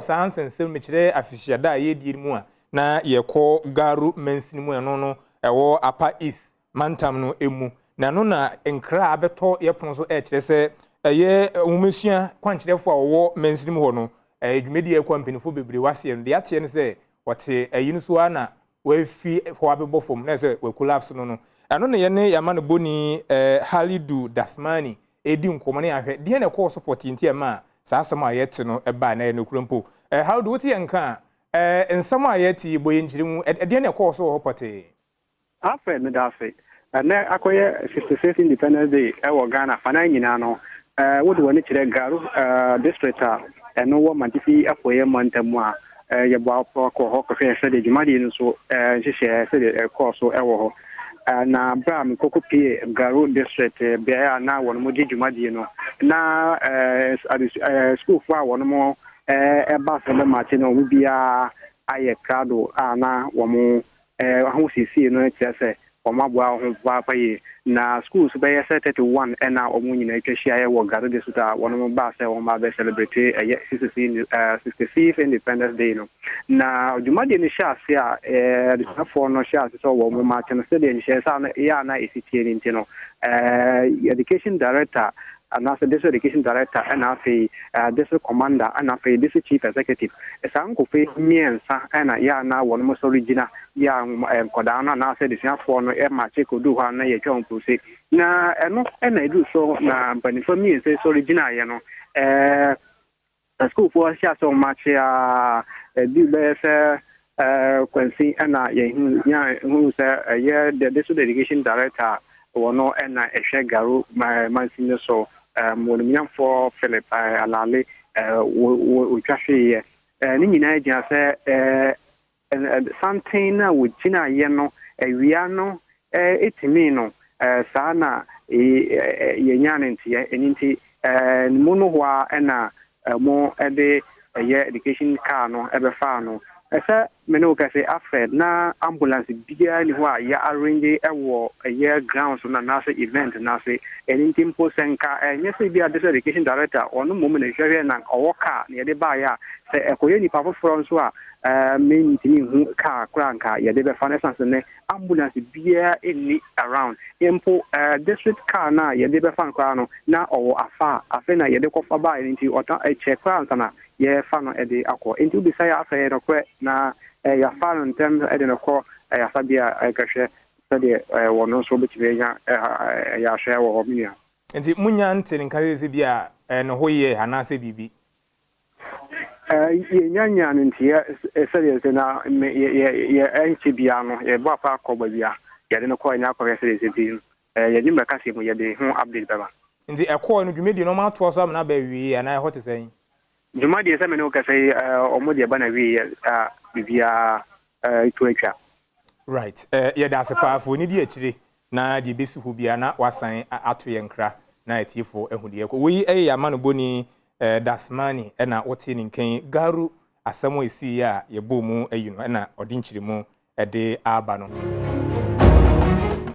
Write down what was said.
Saa nsɛnsɛm mekyerɛ afihyiada a yɛredie no mu a na yɛkɔ Garu mansini mu, ɛno no ɛwɔ Upper East mantam no mu. Na ɛno na nkra a abɛtɔ yɛ pono so ɛrekyerɛ sɛ ɛyɛ nwomasua kwankyerɛfoɔ a wɔwɔ mansini mu hɔ no, ɛyɛ dwumadie a ɛkɔ a mpanimfoɔ bebree wɔ aseɛ no. Deɛ ateɛ ne sɛ wɔte ayi no so ara na wɔafi hɔ abɛbɔ fam na ɛsɛ wɔakolapse no no. Ɛno na yɛne yɛn amanebɔni Halidu Dasmani redi nkɔmmɔ na yɛahwɛ deɛn na ɛkɔɔ so pɔtee nti a ɛmaa saa asɛm a yɛte no bae na ɛyɛ nokorɛ mpo. Halidu, wote yɛn nka a, nsɛm a yɛte yi, bɔ yɛn nkyerɛmu, ɛdeɛn na ɛkɔɔ so wɔ hɔ pɔtee? Alfred, meda ase. Ɛnnɛ akɔyɛ 66th Independence Day wɔ Ghana afanan nyinaa no, wode w'ani kyerɛ Garu District a ɛno wɔ Mantifi Apueeɛ Mantam mu a, yɛbɔ apɔ kɔɔ hɔ kɔhwɛɛ sɛdeɛ dwumadie no nso nhyehyɛeɛ sɛdeɛ ɛkɔɔ so wɔ hɔ. Na berɛ a mekɔkɔpuee Garu District beaeɛ a na wɔn gye dwumadie no, na sukuufoɔ a wɔn ba sɛ bɛmakye no, wɔn biara ayɛ krado a na wɔn Ahosiesie no kyerɛ sɛ wɔaboa wɔn ho papaapa yie. Na schools bɛyɛ sɛ 31 na wɔn nyinaa atwa hyiaeɛ wɔ Gado District a wɔn baa sɛ wɔn ba abɛ celebrate ɛyɛ 66th Independence Day no. Na dwumadie no hyɛɛ ase a adesuafoɔ no hyɛɛ ase sɛ wɔn march no sɛdeɛ nhyehyɛeɛ sɛ yɛ a na ɛsi teɛ no nti no Education Director anaasɛ District Education Director ɛna afei District Commander ɛna afei District Chief Executive. Saa nkorɔfoɔ yi mmiɛnsa ɛna yɛ a na wɔn sɔre gyina yɛ a nkwadaa no anaasɛ adesuafoɔ no maakye kɔduru hɔ a na yɛtwa wɔn pose. Na ɛno ɛna ɛduru so na mpanimfoɔ mmiɛnsa yi sɔre gyinaeɛ no ɛɛ Asukuufoɔ hyɛ ase wɔn akye ara, ɛduru bɛyɛ sɛ Kwansi na yɛhu nya hu sɛ ɛyɛ the district education director a wɔno na ɛhwɛ Garu mansin no so, Onimnyamfoɔ Philip Alale, wɔtwa hweeɛ. Ne nyinaa gyina sɛ santen no a wɔgyinaeɛ no, awia no tumi no, saa na yɛnyaa no nteɛ. Ɛno nti, ne mu no hɔ ara na wɔde ɛyɛ education car no bɛfaa no. Sɛ me ne wo kɛse Alfred, na ambulance biara nni hɔ a yɛ arrange wɔ ɛyɛ grounds no anaasɛ event no ase. Ɛno nti mpo sɛ nka ɛnyɛ sɛ bi a district education director ɔno mmom na ɛhwɛhwɛ na ɔwɔ car na yɛde baeɛ a, sɛ ɛkɔyɛ nipa foforɔ nso a, mentumi nhu car koraa nka yɛde bɛfa no ɛsiane sɛ nnɛ ambulance biara nni around. Mpo district car no a yɛde bɛfa no koraa no, na ɔwɔ afa a afei na yɛde kɔfa baeɛ no nti ɔta ɛkyɛ koraa ansa na yɛrefa no de akɔ. Nti wobisa yɛ afei ɛyɛ nokorɛ na yɛafa no ntɛm de no kɔ ayaresabea a ɛkɛhwɛ sɛdeɛ wɔn nso bɛtumi anya ayarehwɛ wɔ hɔ, me nua. Nti monnya nte ne nka sɛ bi a ne ho yɛ anaasɛ biribi? Yɛnnya nyaa no nteɛ sɛdeɛ sɛ na yɛ ɛnkyɛ biara no yɛbɔ afa akɔ baabi a yɛde no kɔɛ na akɔhwɛ sɛdeɛ sɛ bi no yɛde mmerɛ kaseɛ mu yɛde ho update bɛba. Nti ɛkɔɔ no dwumadie no ɔmo atoa so ama no aba awie anaa ɛhɔ te sɛn? Dwumadie sɛ me ne wo kasa yi ɔmo deɛ ba na wieɛ a biribiara to atwa. Right, yɛda ase paa fo ni di akyire na deɛ ɛbɛsi hɔ biara na wasan ato yɛn nkra na atiefoɔ ahu deɛ ɛkɔ. Wei yɛ yɛn amanobɔni Dasmani ɛna wotee ne nka yi. Garu asɛm a ɛsiiɛ a yɛbɔɔ mu ayi no ɛna ɔde nkyerɛmu de aba no.